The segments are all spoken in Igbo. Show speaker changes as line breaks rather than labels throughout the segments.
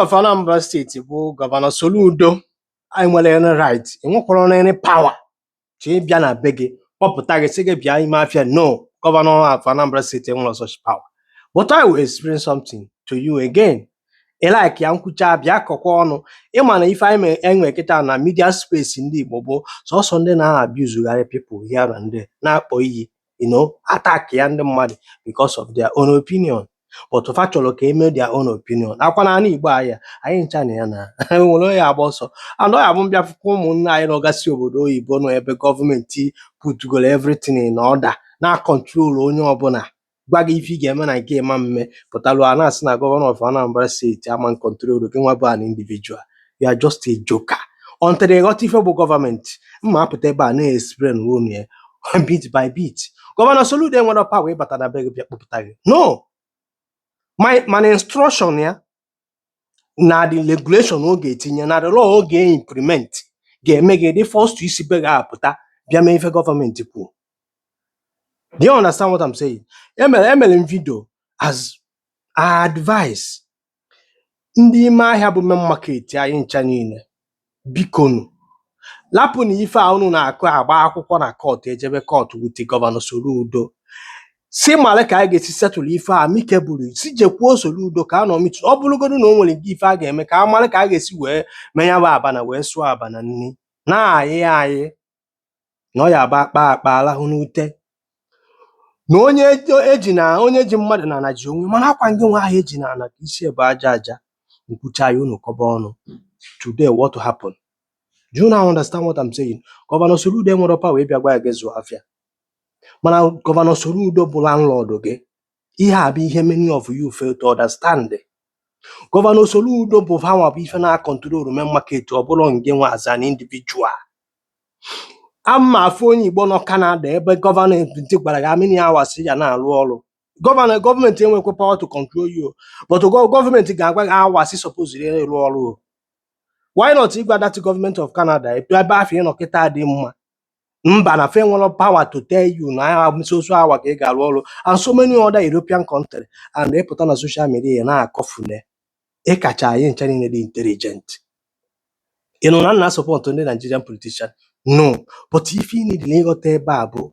Governor of Anambra State bụ Governor Soludo enwere any right, enwekwara any power to ịbịa na be gị kpọpụta gị, sị gị bịa ime afịa. No, Governor of Anambra State enwere such power. But I will explain something to you again. Ị like ya nkwucha, bịa kọkwa ọnụ. Ịma na ife anyị enwe kịta na media space ndị Igbo bụ sọsọ ndị na-abuzugharị people here and there, na-akpọ iyi, attack ya ndị mmadụ because of their own opinion. But fa chọrọ ka eme their own opinion akwa n'ala Igbo anyị. Anyị ncha na ya na nwere onye agba ọsọ and ọ ya bụ mbịa fụkwa ụmụnne anyị nọgasị obodo oyibo, nọ ebe gọọmenti putugoro everything in order, na control onye ọbụla, gwa gị ife ị ga-eme na nke ịma mme, pụtalụ a na-asị na Governor of Anambra State ama control gị. Nwa bụ an individual, you are just a joker until ị ghọta ife bụ gọọmenti. Mma apụta ebe a na-explain unu ya bit by bit. Governor Soludo enwere power ịbata na be gị bịa kpọpụta gị, no. Mana instruction ya na the regulation ọ ga-etinye na the law ọ ga-implement ga-eme gị dị forced to isi be gị apụta bịa mee ife gọọmenti kwuo. Do you understand what I'm saying? Emere m video as advice ndị ime ahịa bụ main market anyị ncha niile. Bikonu, lapụ na ife a unu na-akụ agba akwụkwọ na court, ejebe court with Governor Soludo, si mara ka a ga-esi settle ife a amicably, si jekwuo Soludo ka a nọ meeting. Ọ bụrụgodu na o nwere nke ife a ga-eme ka a mara ka a ga-esi wee mee ya bụ abana wee sụọ abana nni na-ayị anyị na ọ ya aba akpa akpa alahụ n'ute na onye eji na onye ji mmadụ na ana ji onwe. Mana akwa ngị nwa ahụ eji na ana ka isi ebe aja aja nkwucha ya unu kọba ọnụ. Today, what happen? Do you now understand what I'm saying? Governor Soludo enwere power ịbịa gwa ya gị zụọ afịa, mana Governor Soludo bụ landlord gị. Ihe a bụ ihe many of you fail to understand. Governor Soludo bụ hanwa bụ ife na-control main market, ọ bụrụ ngị nwa as an individual. Ama afụ onye Igbo nọ Canada ebe gọọmenti gwara gị how many hours ya na-arụ ọrụ. Governor, gọọmenti enwekwa power to control you, but gọọmenti ga-agwa gị hours suppose ịrụ ọrụ. Why not ịgwa that government of Canada ebe afọ ịnọ kịta dị mma? Mba, na fe nwere power to tell you na ya so so hour ka ị ga-arụ ọrụ and so many other European country. And ịpụta na social media na-akọfune ịkacha anyị ncha niile dị intelligent. Ị nụ na nna support ndị Nigerian politician? No, but ife ị need na ịghọta ebe a bụ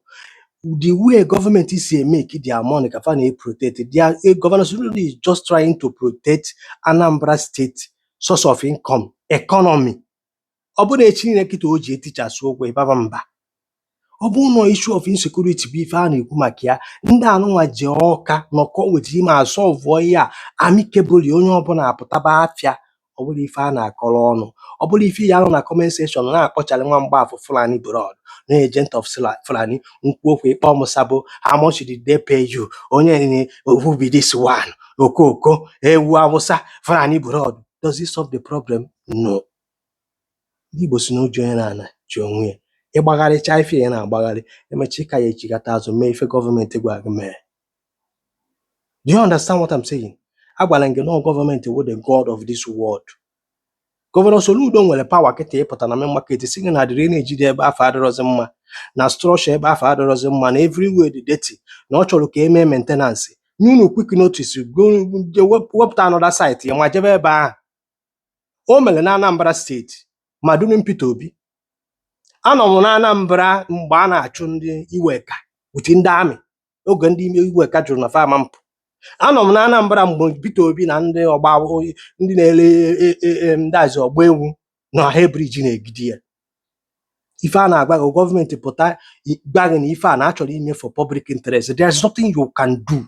the way gọọmenti si emeke their money ka fa na-protect their Governor Soludo is just trying to protect Anambra State source of income, economy. Ọ bụrụ echi niile kịta o ji etichasị ụgwọ ịbaba mba, ọ bụrụ na issue of insecurity bụ ife a na-ekwu maka ya, ndị anụnwa ji ọka nọkọ weta ime asolveọ ihe a amicably, onye ọbụla apụtaba afịa. Ọ bụrụ ife a na-akọrọ ọnụ, ọ bụrụ ife ya nọ na comment section na-akpọchara nwa mgbafọ Fulani blood na agent of Fulani nkwu okwu ịkpọ m sabo. How much did they pay you? Onye ni who be this one? Okoko ewu Awụsa Fulani blood. Does it solve the problem? No. Ndị Igbo si na oji onye na-ana ji onwe ya. Ịgbagharịcha ife ya na-agbagharị, emechi ka ya echigata azụ mee ife gọọmenti gwara gị mee. Do you understand what I'm saying? Agwara m gị na gọọmenti wụ the god of this world. Governor Soludo nwere power kịta ịpụta na main market si gị na drainage dị ebe afọ adịrọzi mma, na structure ebe afọ adịrọzi mma, na everywhere dị dirty, na ọ chọrọ ka emee maintenance, nye unu quick notice, go je wepụta another site ya ma jebe ebe ahụ. O mere na Anambra State ma during Peter Obi. Anọ m na Anambra mgbe a na-achụ ndị Iweka with ndị amị, oge ndị Iweka jụrụ na fama mpụ. Anọ m na Anambra mgbe Peter Obi na ndị ọgba, ndị na-ere ndị azị ọgba ewu na ha bridge na-egide ya. Ife a na-agwa gị, gọọmenti pụta gwa gị na ife a na-achọrọ ime for public interest, there is nothing you can do.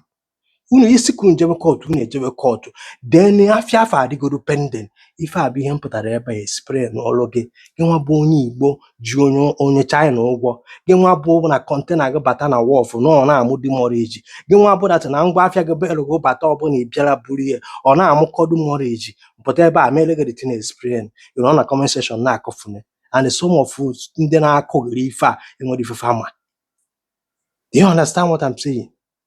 Unu isi kunu jebe court, unu ejebe court, then afịa afọ adịgoro pending. Ife a bụ ihe m pụtara ebe a explain n'ọrụ gị. Gị nwa bụ onye Igbo ji onye onye China ụgwọ, gị nwa bụ na container gị bata na wharf na ọ na-amụ demurrage, gị nwa bụ that na ngwa afịa gị belu gị bata ọbụla ị bịara buru ya, ọ na-amụkọdụ demurrage, pụta ebe a mere gị the thing explain. Ị nọ na comment section na-akọfune, and some of ndị na-akụghịrị ife a enwere ife fama. Do you understand what I'm saying?